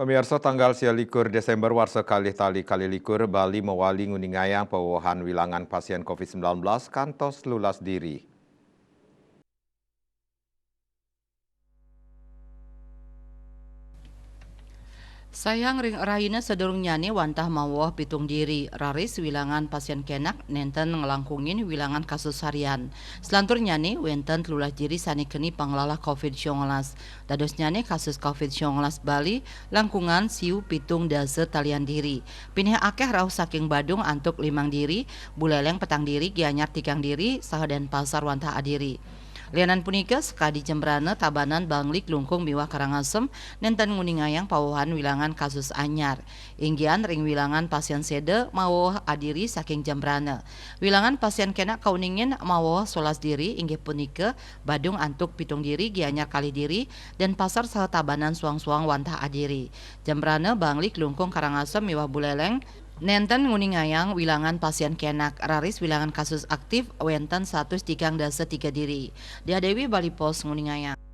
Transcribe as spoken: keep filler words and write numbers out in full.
Pamiarsa, tanggal sia likur Desember warsa kalih tali kalih likur, Bali mawali nguningayang pawewehan wilangan pasien covid sembilan belas kantos lulas diri. Sayang ring rahina sadurungnyane wantah maweweh pitung diri, raris wilangan pasien kenak nenten nglangkungin wilangan kasus harian. Salanturnyane wenten telulas diri sane keni panglalah covid sangalas. Dadosnyane kasus covid sangalas Bali langkungan siu pitung dasa talian diri. Pinih akeh rauh saking Badung antuk limang diri, Buleleng petang diri, Gianyar tigang diri, saha Denpasar wantah adiri. Lianan punika, sakadi Jembrana, Tabanan, Bangli, Klungkung miwah Karangasem nenten nguningayang pawewehan wilangan kasus anyar. Inggihan ring wilangan pasien seda maweweh adiri saking Jembrana. Wilangan pasien kenak kauningin maweweh solas diri, inggih punika Badung antuk pitung diri, Gianyar kalih diri, Denpasar saha Tabanan soang-soang wantah adiri. Jembrana, Bangli, Klungkung, Karangasem miwah Buleleng nenten nguningayang wilangan pasien kenak, raris wilangan kasus aktif wenten satus tigang dasa tiga diri. Diah Dewi, Bali Post, nguningayang.